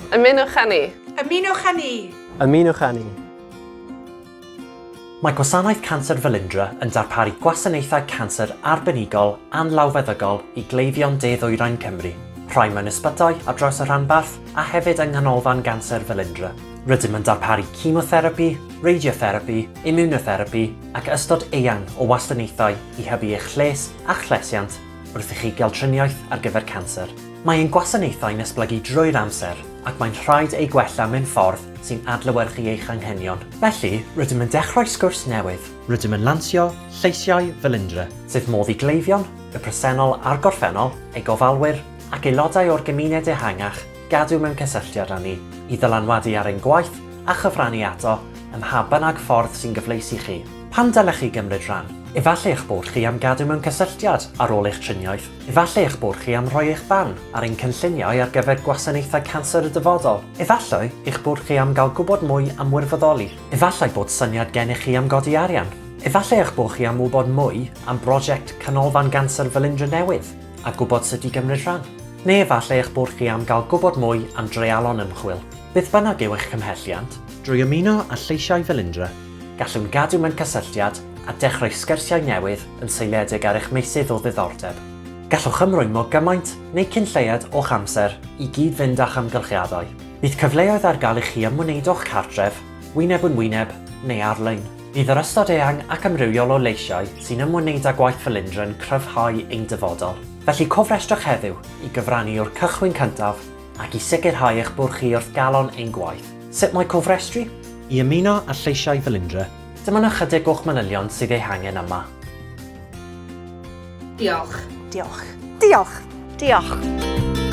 Ymunwch â ni! Ymunwch â ni! Ymunwch â ni! Mae Gwasanaeth Canser Felindre yn darparu gwasanaethau canser arbenigol anlawfeddygol i gleifion De-ddwyrain Cymru, rhai mewn ysbytai ar draws y rhanbarth a hefyd yng Nghanolfan Ganser Felindre. Rydym yn darparu chemotherapi, radiotherapi, imiwnotherapi ac ystod eang o wasanaethau i hybu eich lles a'ch llesiant wrth i chi gael triniaeth ar gyfer canser. Mae ein gwasanaethau'n esblygu drwy'r amser ac mae'n rhaid eu gwella mewn ffordd sy'n adlewyrchu eich anghenion. Felly, rydym yn dechrau sgwrs newydd. Rydym yn lansio Lleisiau Felindre, sef modd i gleifion, y presennol a'r gorffennol, eu gofalwyr ac aelodau o'r gymuned ehangach gadw mewn cysylltiad â ni, i ddylanwadu ar ein gwaith a chyfrannu ato ym mha bynnag ffordd sy'n gyfleus i chi. Pam dylech chi gymryd rhan? Efallai eich bod chi am gadw mewn cysylltiad ar ôl eich triniaeth. Efallai eich bod chi am roi eich barn ar ein cynlluniau ar gyfer gwasanaethau canser y dyfodol. Efallai eich bod chi am gael gwybod mwy am wirfoddoli. Efallai bod syniad gennych chi am godi arian. Efallai eich bod chi am wybod mwy am brosiect Canolfan Ganser Felindre newydd a gwybod sut i gymryd rhan. Neu efallai eich bod chi am gael gwybod mwy am dreialon ymchwil. Beth bynnag yw eich cymhelliant, drwy ymuno â Lleisiau Felindre, Gallwn gadw mewn cysylltiad a dechrau sgyrsiau newydd yn seiliedig ar eich meysydd o ddiddordeb. Gallwch ymrwymo gymaint neu cyn lleied o'ch amser i gyd-fynd â'ch amgylchiadau. Bydd cyfleoedd ar gael i chi ymwneud o'ch cartref, wyneb yn wyneb neu ar-lein. Bydd yr ystod eang ac amrywiol o leisiau sy'n ymwneud â gwaith Felindre yn cryfhau ein dyfodol. Felly cofrestrwch heddiw i gyfrannu o'r cychwyn cyntaf ac i sicrhau eich bod chi wrth galon ein gwaith. Sut mae cofrestru? I ymuno â Lleisiau Felindre, dim ond ychydig o'ch manylion sydd eu hangen yma. Diolch. Diolch. Diolch. Diolch.